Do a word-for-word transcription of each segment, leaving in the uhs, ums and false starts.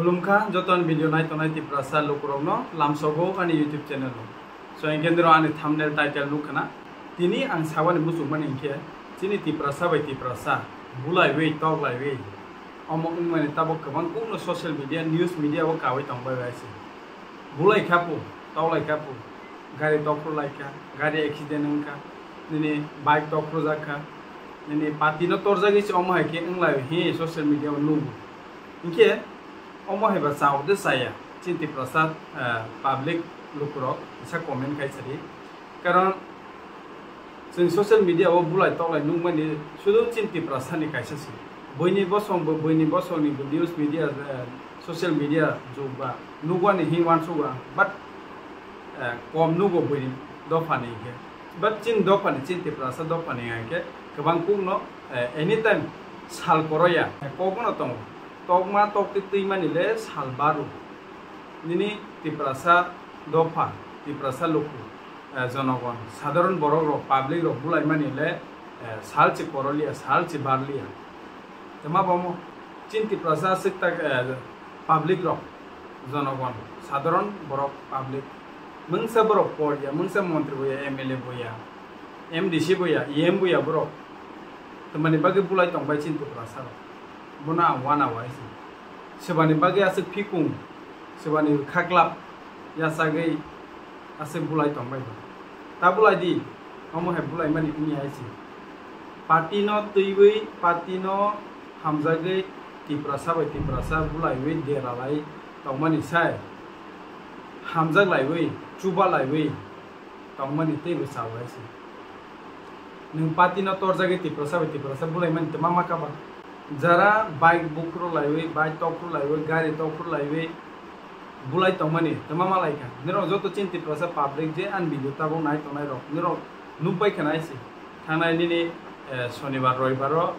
Khulumkha joto ani video nai tongnai Tiprasa lukurokno lamsogo ani YouTube channel o. So, hinkhe nirok ani thumbnail title nukha na. Tini ang sabani muchungmani hinkhe chini Tiprasa bai Tiprasa bulaiwi toklaiwi omo wngmani tabuk kwbang kokno social media, news media o kawi tongbai bai se. Bulai kha pu, toklai kha pu, gari tokhro lai kha, gari accident wng kha, nini bike tokhro jak kha, nini pati no torjagwi se omo hai khe wng lai hi social media o nugo. Hinkhe omo hai ba chao de chaya, chini Tiprasa, eh, public lukurok kisa comment khai sadi. Karon chwng social media o bulai toklai nukmani sudu chini Tiprasa ni kaisa se. Buini bosong bo, buini bosong ni bo news media, eh, social media jug ba nugwani hi uansukgo ang, but, eh, kom nugo buini dophani hinkhe. But chini dophani, chini Tiprasa dophani hinkhe kwbang kokno, eh, anytime sal koroya, eh, kokno tongo. Tokma tokti twimani le sal baru. Nini Tiprasa dopha, Tiprasa luku, eh, jonogon, sadharon borok rok, public rok bulai mani le, eh, sal se koroliya, sal se barliya. Tama bomo chini Tiprasa aswk tak, eh, public rok, jonogon, sadharon borok, public. Mungsa borok porya, mungsa montri boya, M L A boya, M D C boya, E M boya borok. Tamani bagwi bulai tongbai chini Tiprasa rok. Bono ang wana wai se. Sebani bagwi aswk phikung, sebani khaklap yachagwi aswk bulai tongbai bo. Ta bulai di, omo hai bulai mani wngya hai se. Party no twiwi, party no hamjagwi Tiprasa bai Tiprasa bulaiwi deralai tongmani sai hamjak laiwi, chuba laiwi tongmani teibo chao hai se. Nwng party no torjagwi Tiprasa bai Tiprasa bulaimani twma ma kaba. Jara bike bukhru laiwi, bike tokhru laiwi, gari tokhru laiwi bulai tongmani twma ma lai kha. Nirok joto chini Tiprasa public je ani video tabuk nai tongnai rok, nirok nukbai kha nai se. Thangnai nini, eh, Sonibar Roibaro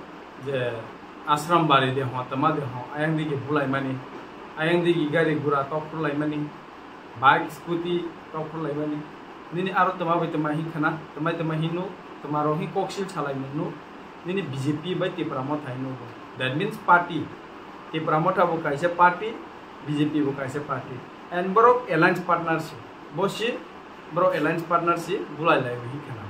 je Ashram Bari de ho, twma de ho, ayang digi bulaimani, ayang digi gari gura tokhru laimani. Bike, scooty, tok phurlaimani. Nini aro twma bai twma hin khana, twmai twma hin nuk, twma rok hin koksil salai mung nuk. Nini B J P bai Tipra Motha hin nugo. That means party. Tipra Motha bo kaisa party, B J P bo kaisa party. And borok alliance partner si. Bo si, borok alliance partner si, bulai lai hin khana.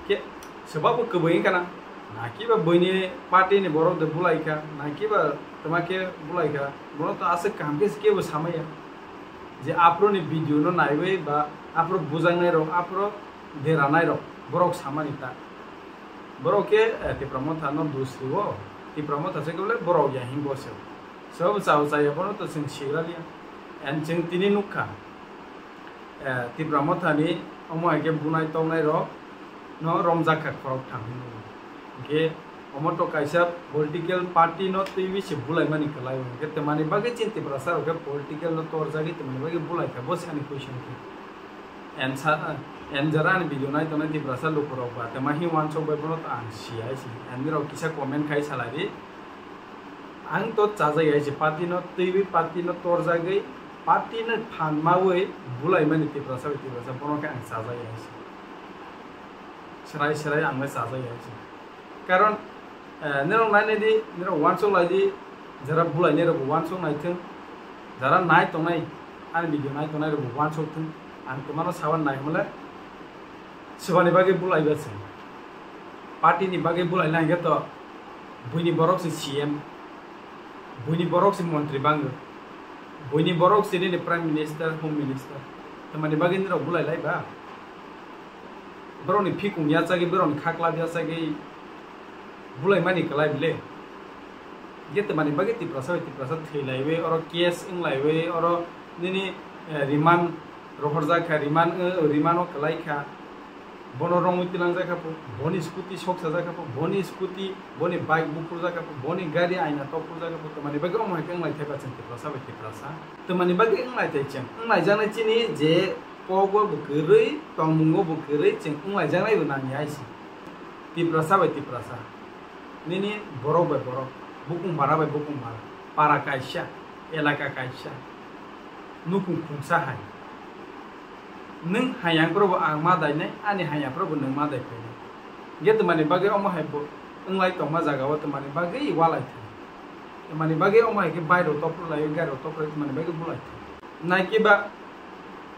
Khe, swbabo kwbwi wngkha na, na kiba buini party ni borok de bulai kha, na kiba twma khe bulai kha, bono to aswk kaham khe kebo samaya. Je aphuru ni video no naiwi ba aphuru bujaknai rok, aphuru deranai rok, borok samani ta. Borok khe, eh, Tipra Motha no dos riwo, Tipra Motha se khe bole borok ya hinbo se. Swbabo chao chaya bono to chwng sigra liya. And chwng tini nukha. Eh, Tipra Motha ni omo hai khe bunai tongnai rok no romjak kha khorok tham hinwi. Hinkhe omo to kaisa political party no twiwi se bulaimani kwlai o. Hinkhe twmani bagwi chini Tiprasa rok khe political no torjagwi twmani bagwi bulai kha, bo se ani question khe. And sa-, and jara ani video nai tongnai Tiprasa lukurok ba twma hin wansok bai bono to ang siya hai se. And nirok kisa comment khai salai di. Ang to chajak ya se party no twiwi, party no torjagwi, party no phan mawi bulaimani Tiprasa bai Tiprasa, bono khe ang chajak ya se. Serai serai ang le chajak ya se. Karon, eh, nirok nai nai di, nirok wansok lai di, jara bulainai rok bo wansok nai thung, jara nai tongnai, ani video nai tongnai rok bo wansok thung, ang twmano saban nai hwnle, Swbani bagwi bulai ba se. Party ni bagwi bulai na hinkhe to buini borok se C M, buini borok se montri bango, buini borok se nini prime minister, home minister. Tamani bagwi nirok bulai lai ba? Borok ni phikung yachagwi, borok ni khaklap yachagwi bulai mani kwlai bile. Ge tamani bagwi Tiprasa bai Tiprasa thwi laiwi, oro case wng laiwi, oro nini, eh, remand rohorjak kha, remand, eh, remand o kwlai kha. Bono romwi twlangjak kha pho, boni scooty soksajak kha pho, boni scooty, boni bike bukhurjak kha pho, boni gari aina tokhurjak kha pho, tamani bagwi omo hai khe wng lai thai ba chwng Tiprasa bai Tiprasa. Tamani bagwi wng lai thai chwng, wng lai jaknai chini je kok o bo kwrwi, tongmung o bo kwrwi, chwng wng lai jaknai bo nang ya hai se. Tiprasa bai Tiprasa. Nini borok bai borok, bukung bara bai bukung bara, para kaisa, elaka kaisa, nukung khungsa hai. Nwng hayang phuru bo ang ma dainai, ani hayang phuru bo nwng ma dai phainai. Ge twmani bagwi omo hai bo wng lai tongma jaga o twmani bagwi walai thai. Mani bagwi omo hai khe bike rok topro lai, gari rok topro lai, mani bagwi bulai. Nai khe ba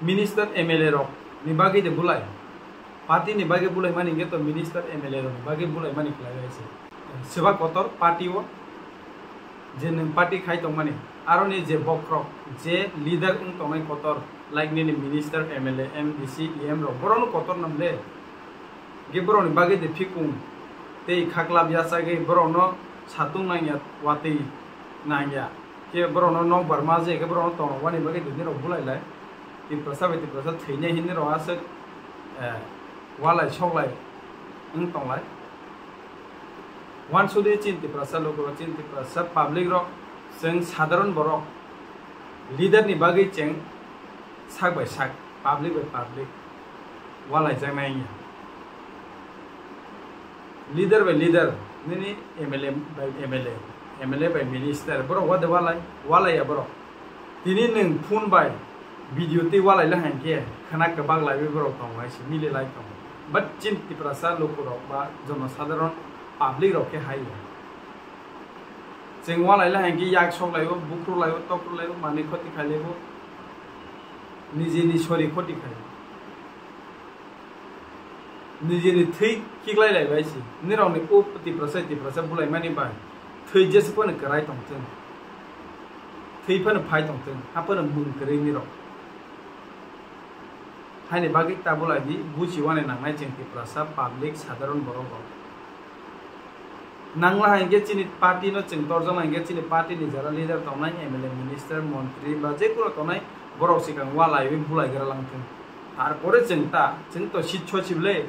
minister M L A rok ni bagwi de bulai. Party ni bagwi bulai mani hwnkhe to minister M L A rok ni bagwi bulai mani khlai bai se. Seba kotor party o je nwng party khai tongmani, aroni je bokhorok, je leader wng tongnai kotor, like nini minister, M L A, M D C, E M rok, borokno kotor nam le. Ge borokni bagwi de phikung tei khaklap yachagwi borokno satung nangya, watwi nangya. Khe borokno nokbar ma je khe borokno tongrok wani bagwi de nirok bulai lai. Tiprasa bai Tiprasa thwinai hinwi rok aswk, eh, walai soklai wng tonglai. Wansudi chini Tiprasa lukurok, chini Tiprasa public rok, chwng sadharon borok, leader ni bagwi chwng sak bai sak, public bai public walaijaknai wngya. Leader bai leader, nini M L A bai M L A, M L A bai minister, borok wade walai, walaiya borok. Tini nwng phone bai video twi walai le hai khe khwna kwbak laiwi borok tongo, hai se mili lai tongo. But chini Tiprasa lukurok ba jonosadharon public rok khe hai ya. Chwng walai le hai khe yak sok laibo, bukhru laibo, tokru laibo, manwi khoti khai laibo, nijini sori khoti khai. Nijini thwi kiklai lai bai se. Nirokni o Tiprasa, Tiprasa bulai mani bai thwi jesa phano kwrai tong thung. Thwi phano phai tong thung. Ha phano mung kwrwi nirok. Haini bagwi ta bulai di, buchi wani nangnai chwng Tiprasa public sadharon borok rok. Nangla hai khe chini party no chwng torjakna hinkhe chini party ni jara leader tongnai, M L A, minister, montri ba je kuno tongnai borok swkang walaiwi bulai gra lang thung. Tarpore chwng ta, chwng to sitso sible.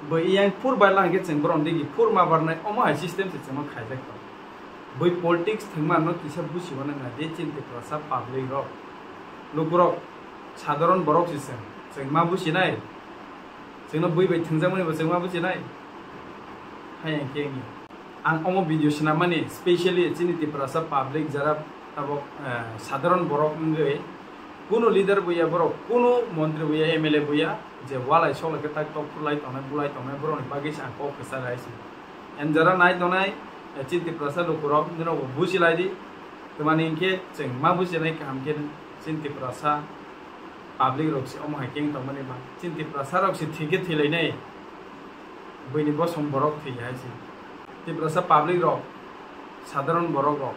Bo iyang phur bai lang khe chwng borom digi phur ma barnai omo hai system se chwngno khaijak tong. Bui politics thwngma no kisa busibo nang na je chini Tiprasa public rok. Lukurok sadharon borok se chwng, chwng ma businai. Chwngno bui bai thwngjak mani bo chwng ma businai. Hai ang khe wngya. Ang omo video swnam mani specially chini Tiprasa public jara tabok, eh, sadharon borok wngwi kuno leader buya borok, kuno montri buya, M L A buya, je walai solai khe tak tok phurlai tongnai, bulai tongnai, borokni bagwi se ang kok kwchar hai se. Ang jara nai tongnai, eh, chini Tiprasa lukurok, nini bo buji lai di. Twmani hinkhe chwng ma bujinai kaham khe chini Tiprasa public rok se omo hai khe wng tongmani ba. Chini Tiprasa rok se thwi khe thwi lainai. Buini bosom borok thwi hai se. Tiprasa public rok, sadharon borok rok.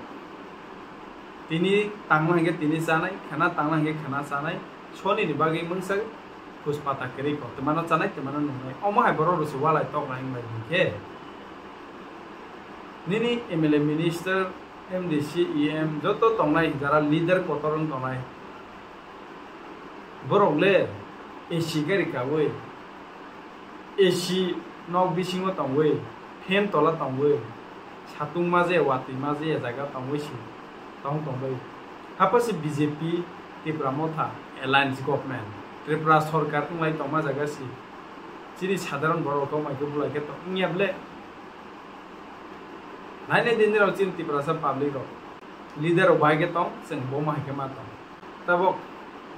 Tini tangma hinkhe tini chanai, khana tangma hinkhe khana chanai. Soni ni bagwi mungsa khus pata kwrwi kok. Twmano chanai, twmano nungnai. Omo hai borok rok se walai tok lai wng lai hinkhe. Nini M L A, minister, M D C, E M joto tongnai, jara leader kotor wng tongnai. Borok le A C gari kawi, A C nok bisingo tongwi, fan tola tongwi, satung ma je, watwi ma je, jaga tongwi si tong tongwi. Hapo se B J P, Tipra Motha, alliance government, Tripura sorkar wnglai tongma jaga si. Chini sadharon borok rok mai khe bulai khe tong wngya ble. Nai nai din rok chini Tiprasa public rok. Leader rok bai khe tong, chwng bo ma hai khe ma tong. Tabok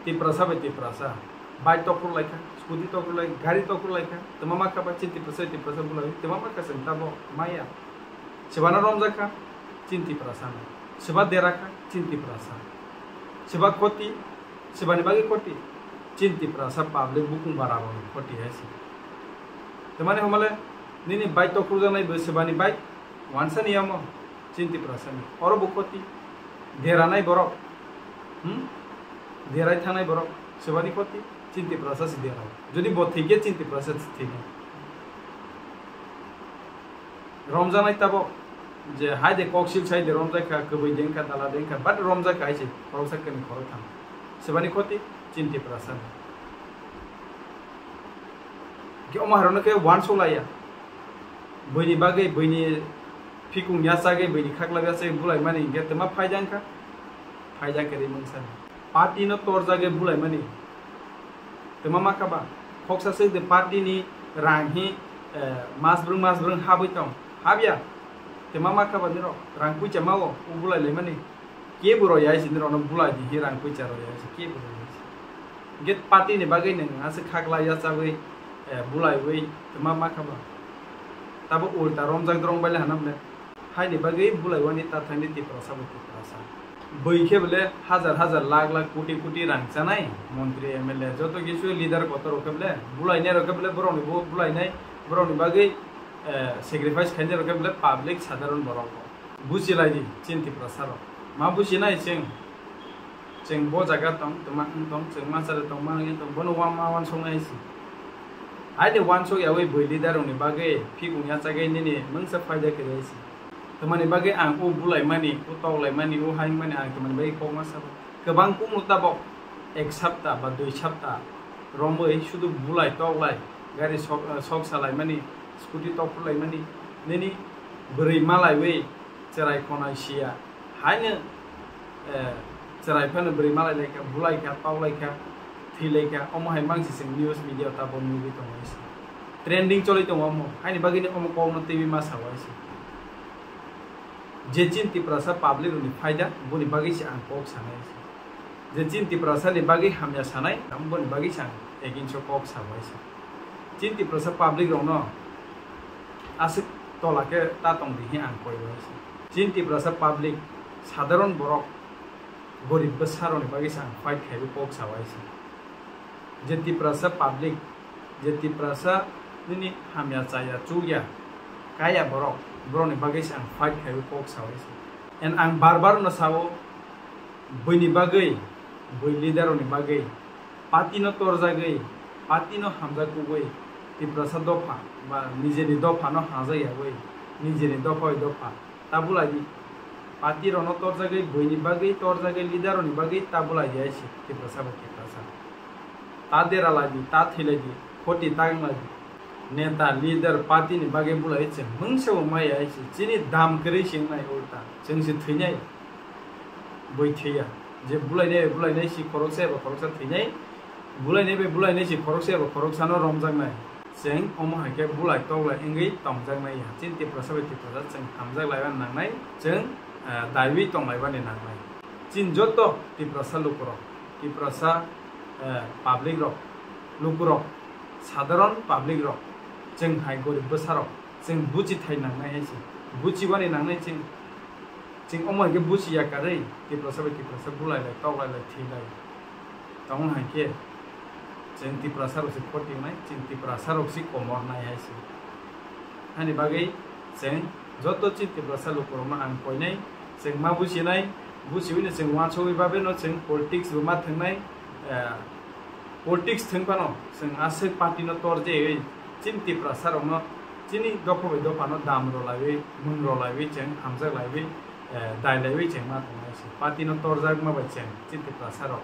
Tiprasa bai Tiprasa, bike tokur lai kha, scooty tokur lai, gari tokur lai kha, twma ma kha ba chini Tiprasa bai Tiprasa bulai, twma ma kha chwng tabok maya. Swbano romjak kha, chini Tiprasa no. Swba dera kha, chini Tiprasa. Swba khoti, swbani bagwi khoti, chini Tiprasa public bukung bara rokni khoti hai se. Twmani homale nini bike tokurjaknai bo swbani bike, wansa ni yamo. Chini Tiprasa ni. Oro bo khoti. Deranai borok. Hmm? Derai thangnai borok. Swbani khoti. Chini Tiprasa se derao. Jodi bo thwikhe chini Tiprasa se thwinai. Romjaknai tabok. Je hai de koksil sai de romjak kha, kwbwi de wngkha, dala de wngkha, but romjak kha hai se. Khoroksa kwrwi khoroktham. Swbani khoti. Chini Tiprasa ni. Khe omo hai rokno khe uansuk laiya. Buini bagwi, buini phikung yachagwi, buini khaklap yachagwi bulaimani hinkhe twma phaijak wngkha? Phaijak kwrwi mungsa. Party no torjagwi bulaimani twma ma kha ba? Khoksa swk de party ni rang hi, eh, mas brwng mas brwng habwi tong. Habya? Twma ma kha ba nirok? Rang puisa ma o, o bulai laimani. Kebo rw ya se nirokno bulai di hi rang puisa rw ya se kebo rw ya se. Hinkhe party ni bagwi nwng aswk khaklai yachagwi, eh, bulaiwi twma ma kha ba? Tabuk ulta romjak drong bai le hana mle. Haini bagwi bulaiwani ta thangdi Tiprasa bai Tiprasa. Bui khe bole hajar hajar lakh lakh koti koti rang chanai montri M L A joto kisu leader kotor rok khe bole bulainai rok khe bole borokni bo bulainai borokni bagwi eh, sacrifice khainai rok khe bole public sadharon borok. Buchilai di chini Tiprasa rok. Ma buchinai chwng. Chwng bo jaga tong, twma wng tong, chwng ma chari tong, ma wngwi tong, bono uan-, ma uansuknai se. Haini uansuk yaui bui leader rokni bagwi phikung yachagwi nini mungsa phaida kwrwi se. Twmani bagwi ang o bulaimani, o toklaimani, o haimani ang twmani bagwi kok ma sabo. Kwbang kukno tabok ek sapta ba dui sapta romwi sudu bulai toklai, gari sok, sok salaimani, scooty tokphurlaimani, nini bwrwi malaiwi cherai khonai siya. Haino, eh, cherai phano bwrwi malai lai kha, bulai kha, toklai kha, thwi lai kha, omo hai mangsi chwng news media o tabok nugwi tongo se. Trending choli tongo omo, haini bagwino omo kokno twiwi ma sao se. Je chini Tiprasa public rokni phaida, boni bagwi se ang kok sanai se. Je chini Tiprasa ni bagwi hamya sanai, boni bagwi se ang against o kok sao se. Chini Tiprasa public rokno aswk tola khe ta tong di hinwi ang koi bai se. Chini Tiprasa public, sadharon borok, gorib bwsa rokni bagwi se ang fight khaiwi kok sao se. Je Tiprasa public, je Tiprasa nini hamya chaya chukya kaya borok, borokni bagwi se ang fight khaiwi kok sao se. And ang bar bar no sao, buini bagwi, bui leader rokni bagwi, party no torjagwi, party no hamjak kugwi, Tiprasa dopha ba nijeni dopha no hamjak yawi, nijeni dopha bai dopha ta bulai di. Party rok no torjagwi, buini bagwi torjagwi, leader rokni bagwi ta bulai di se Tiprasa bai Tiprasa. Ta dera lai di, ta thwi lai di, khoti ta wng lai di. Neta, leader, party ni bagwi bulai se mungsa bo maya se chini dam kwrwi se wngnai ulta. Chwng se thwinai. Bui thwiya. Je bulainai bai bulainai si khoroksa eba khoroksa thwinai, bulainai bai bulainai si khoroksa eba khoroksano romjaknai. Chwng omo hai khe bulai toklai wngwi tongjaknai ya. Chini Tiprasa bai Tiprasa chwng hamjak laiba nangnai, chwng, eh, daiwi tonglaibani nangnai. Chini joto Tiprasa lukurok, Tiprasa, eh, public rok, lukurok, sadharon public rok, chwng hai gorib bwsarok, chwng buchi thai nangnai hai se. Buchibani nangnai chwng. Chwng omo hai khe buchi ya karwi, Tiprasa bai Tiprasa bulai lai, toklai lai, thwi lai. Tamo hai khe chwng Tiprasa rok se khoti wngnai, chwng Tiprasa rok se komor nai hai se. Hani bagwi chwng joto chini Tiprasa lukurokno ang koinai, chwng ma buchinai, buchiwino chwng uansugwi babino chwng politics bo ma thwngnai, eh, politics thwng phano chwng aswk party no torjewi chini Tiprasa rokno chini dopha bai dopha no dam rw laiwi, mung rw laiwi chwng hamjak laiwi, eh, dai laiwi chwng ma tongnai se. Party no torjakma bai chwng chini Tiprasa rok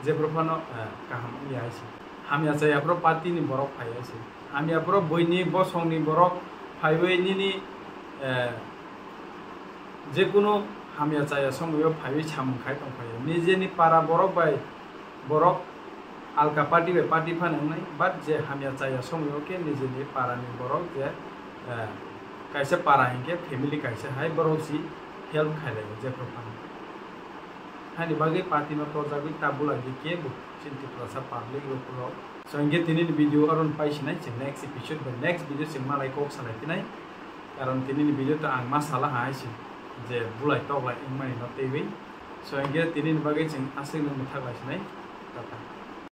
jephru phano, eh, kaham wngya hai se. Hamya chaya phuru party ni borok phai hai se. Hamya phuru buini bosongni borok phaiwi nini, eh, jekunu hamya chaya somoyo phaiwi samung khai tongphai ya. Nijeni para borok bai borok alka party bai party phano wngnai, but je hamya chaya somoyo khe nijeni para ni borok je, eh, kaisa para hinkhe family kaisa hai borok si help khailai o jephru phano. Hani bagwi party no torjagwi ta bulai di kebo chini Tiprasa public rok rok. So hinkhe tini ni video aron pai sinai, chwng next episode bai next video chwng malai kok salai phinai. Karon tini ni video to ang ma sala hai se je bulai toklai wngmani no teiwi. So hinkhe tini ni bagwi chwng aswk no mwthak lai sinai. Tata.